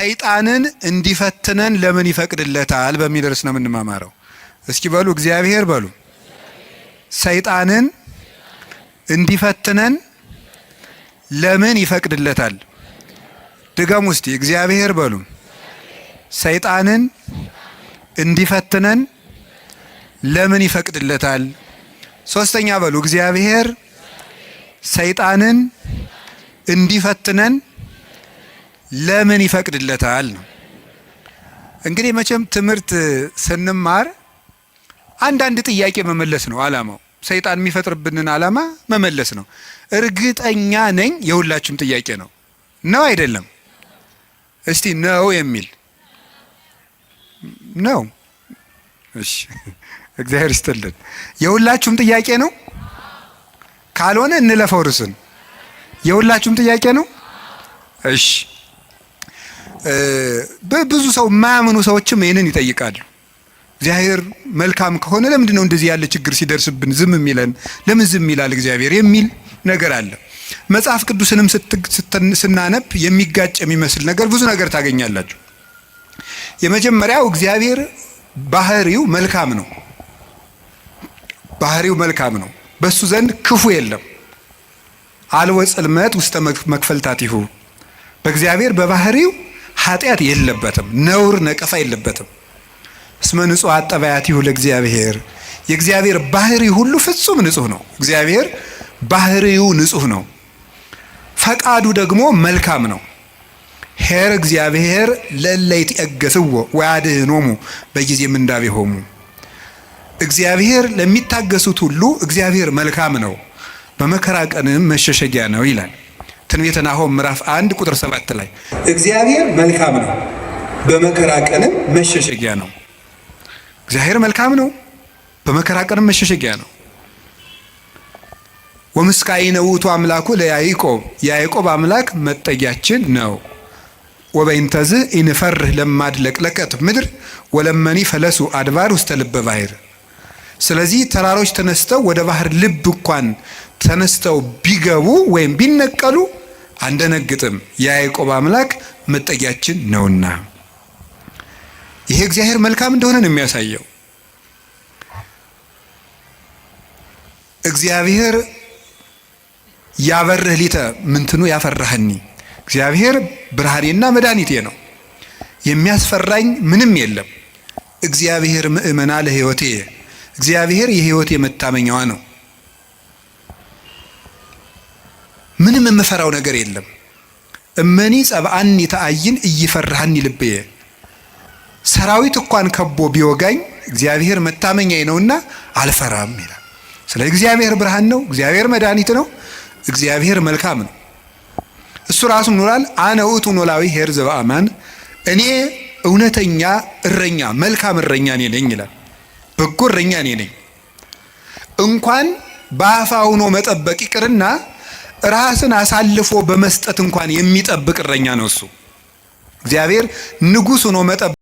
ሰይጣንን እንዲፈትነን ለምን ይፈቅድለታል በሚል ርዕስ ነው የምንማማረው። እስኪ በሉ እግዚአብሔር በሉ ሰይጣንን እንዲፈትነን ለምን ይፈቅድለታል? ድገሙ እስቲ። እግዚአብሔር በሉ ሰይጣንን እንዲፈትነን ለምን ይፈቅድለታል? ሶስተኛ በሉ እግዚአብሔር ሰይጣንን እንዲፈትነን ለምን ይፈቅድለታል ነው። እንግዲህ መቼም ትምህርት ስንማር አንዳንድ ጥያቄ መመለስ ነው ዓላማው። ሰይጣን የሚፈጥርብንን ዓላማ መመለስ ነው። እርግጠኛ ነኝ የሁላችሁም ጥያቄ ነው። ነው አይደለም? እስቲ ነው የሚል ነው። እሺ፣ እግዚአብሔር ይስጥልን። የሁላችሁም ጥያቄ ነው። ካልሆነ እንለፈው ርዕሱን። የሁላችሁም ጥያቄ ነው። እሺ፣ ብዙ ሰው የማያምኑ ሰዎችም ይህንን ይጠይቃሉ። እግዚአብሔር መልካም ከሆነ ለምንድን ነው እንደዚህ ያለ ችግር ሲደርስብን ዝም የሚለን? ለምን ዝም ይላል እግዚአብሔር የሚል ነገር አለ። መጽሐፍ ቅዱስንም ስናነብ የሚጋጭ የሚመስል ነገር ብዙ ነገር ታገኛላችሁ። የመጀመሪያው እግዚአብሔር ባህሪው መልካም ነው። ባህሪው መልካም ነው። በሱ ዘንድ ክፉ የለም። አልወ ጽልመት ውስተ መክፈልታቲሁ፣ በእግዚአብሔር በባህሪው ኃጢአት የለበትም፣ ነውር ነቀፋ የለበትም። እስመ ንጹሕ ጠባያቲሁ ለእግዚአብሔር፣ የእግዚአብሔር ባህሪ ሁሉ ፍጹም ንጹሕ ነው። እግዚአብሔር ባህሪው ንጹሕ ነው። ፈቃዱ ደግሞ መልካም ነው። ኄር እግዚአብሔር ለእለ ይትዔገሥዎ ወያድኅኖሙ በጊዜ ምንዳቤሆሙ። እግዚአብሔር ለሚታገሱት ሁሉ እግዚአብሔር መልካም ነው፣ በመከራ ቀንም መሸሸጊያ ነው ይላል። ትንቢተ ናሆም ምዕራፍ 1 ቁጥር 7 ላይ እግዚአብሔር መልካም ነው፣ በመከራ ቀንም መሸሸጊያ ነው። እግዚአብሔር መልካም ነው፣ በመከራ ቀንም መሸሸጊያ ነው። ወምስካይነ ውእቱ አምላኩ ለያዕቆብ፣ የያዕቆብ አምላክ መጠጊያችን ነው። ወበይንተዝ ኢንፈርህ ለማድለቅለቀት ምድር ወለመኒ ፈለሱ አድባር ውስተ ልበ ባሕር። ስለዚህ ተራሮች ተነስተው ወደ ባህር ልብ እንኳን ተነስተው ቢገቡ ወይም ቢነቀሉ አንደነግጥም፣ የያዕቆብ አምላክ መጠጊያችን ነውና። ይሄ እግዚአብሔር መልካም እንደሆነ ነው የሚያሳየው። እግዚአብሔር ያበርህ ሊተ ምንትኑ ያፈራህኒ፣ እግዚአብሔር ብርሃኔና መድኃኒቴ ነው፣ የሚያስፈራኝ ምንም የለም። እግዚአብሔር ምእመና ለሕይወቴ፣ እግዚአብሔር የሕይወቴ መታመኛዋ ነው። ምንም የምፈራው ነገር የለም። እመኒ ጸብአኒ ተአይን እይፈራሃኒ ልብየ፣ ሰራዊት እንኳን ከቦ ቢወጋኝ እግዚአብሔር መታመኛዬ ነውና አልፈራም ይላል። ስለ እግዚአብሔር ብርሃን ነው፣ እግዚአብሔር መድኃኒት ነው፣ እግዚአብሔር መልካም ነው። እሱ ራሱ ኖላል አነ ውእቱ ኖላዊ ኄር ዘበአማን፣ እኔ እውነተኛ እረኛ መልካም እረኛ እኔ ነኝ ይላል። በጎ እረኛ እኔ ነኝ። እንኳን በአፋ ሆኖ መጠበቅ ይቅርና ራስን አሳልፎ በመስጠት እንኳን የሚጠብቅ እረኛ ነው እሱ። እግዚአብሔር ንጉሥ ሆኖ መጠበቅ